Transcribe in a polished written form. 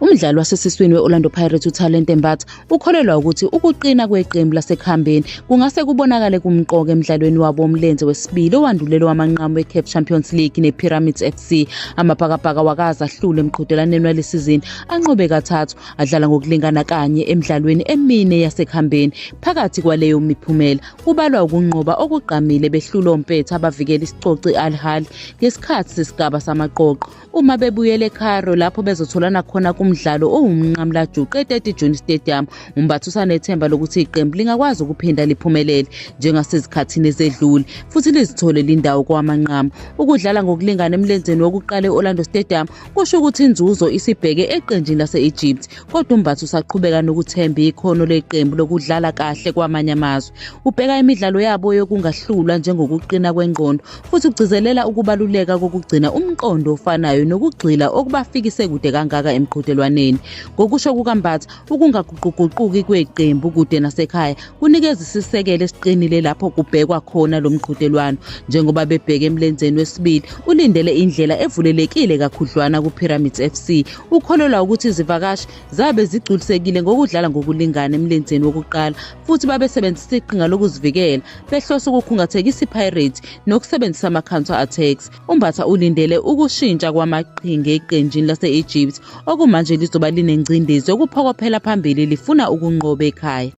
Umdlali wasesiswini we-Orlando Pirates uThalente Mbatha ukholelwa ukuthi ukuqina kweqembu lasekuhambeni kungase kubonakale kumqoka emdlalweni wabo womlenze wesibili owandulela owamanqamu we-CAF Champions League nePyramids FC. Amabhakabhaka wakaze ahlule emqhudelwaneni wale sizini anqobe kathathu adlala ngokulingana kanye emidlalweni emine yasekuhambeni. Phakathi kwaleyo miphumela kubalwa ukunqoba okugqamile behlula ompetha abavikela isicoco i-Al Ahly ngesikhathi sesigaba samaqoqo. Uma bebuyela eCairo lapho bezotholana khona kumdlalo owumnqamulajuqu e-30 June Stadium, uMbatha usanethemba lokuthi iqembu lingakwazi ukuphinda liphumelele njengasezikhathini ezedlule futhi lizitholele indawo kowamanqamu. Ukudlala ngokulingana emlenzeni wokuqala e-Orlando Stadium kusho ukuthi inzuzo isibheke eqenjini lase-Egypt, kodwa uMbatha usaqhubeka nokuthemba ikhono leqembu lokudlala kahle kwamanye amazwe. Ubheka imidlalo yabo yokungahlulwa njengokuqina kwengqondo futhi ugcizelela ukubaluleka kokugcina umqondo ofanayo nokugxila okubafikise kude kangaka emqhudelwaneni. Ngokusho kukaMbatha, ukungaguquguquki kweqembu kude nasekhaya kunikeza isisekelo esiqinile lapho kubhekwa khona lo mqhudelwano. Njengoba bebheke emlenzeni wesibili, ulindele indlela evulelekile kakhudlwana kuPyramids FC. Ukholelwa ukuthi izivakashi zabe zigculisekile ngokudlala ngokulingana emlenzeni wokuqala futhi babesebenzisa iqhinga lokuzivikela behlose ukukhungathekisa iPirates nokusebenzisa ama-counter attacks. UMbatha ulindele ukushintsha kwamaqhinga eqenjini lase-Egypt okumanje lizoba linengcindezi yokuphokophela phambili lifuna ukunqoba ekhaya.